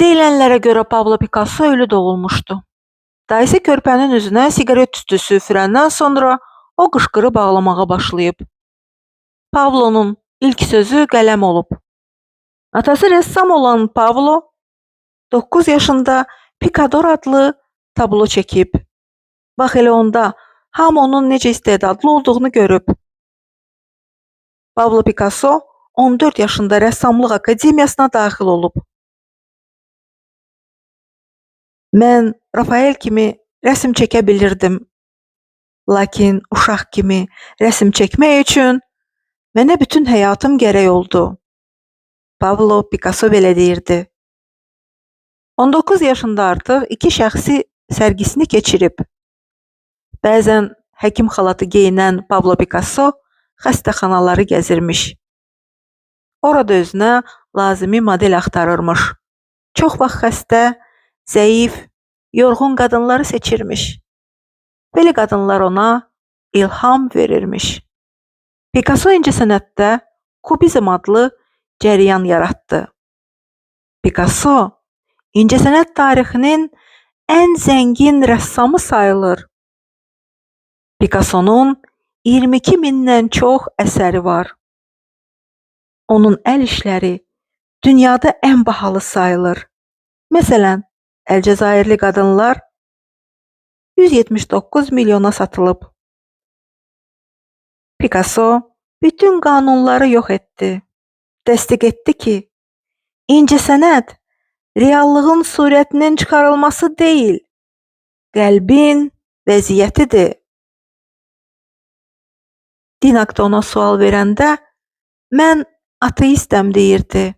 Deyilənlərə görə Pablo Picasso ölü doğulmuşdu. Dayısı körpənin üzünə siqaret tüstüsü üfürəndən sonra o qışqırıb ağlamağa başlayıb. Pablonun ilk sözü qələm olub. Atası rəssam olan Pablo 9 yaşında Pikador adlı tablo çəkib. Bax elə onda hamı onun necə istedadlı olduğunu görüb. Pablo Picasso 14 yaşında rəssamlıq akademiyasına daxil olub. Mən Rafael kimi rəsm çəkə bilirdim. Lakin uşaq kimi rəsm çəkmək üçün mənə bütün həyatım gərək oldu. Pablo Picasso belə deyirdi. 19 yaşında artıq iki şəxsi sərgisini keçirib. Bəzən həkim xalatı geyinən Pablo Picasso xəstəxanaları gəzirmiş. Orada özünə lazımi model axtarırmış. Çox vaxt xəstə, zəif, yorğun qadınları seçirmiş. Belə qadınlar ona ilham verirmiş. Picasso incəsənətdə kubizm adlı cəryan yaratdı. Picasso incəsənət tarixinin ən zəngin rəssamı sayılır. Picassonun 22 mindən çox əsəri var. Onun əl işləri dünyada ən bahalı sayılır. Məsələn, Əlcəzairli qadınlar 179 milyona satılıb. Picasso bütün qanunları yox etdi. Təsdiq etdi ki, incəsənət reallığın surətinin çıxarılması deyil, qəlbin vəziyyətidir. Din haqqda ona sual verəndə, mən ateistəm deyirdi.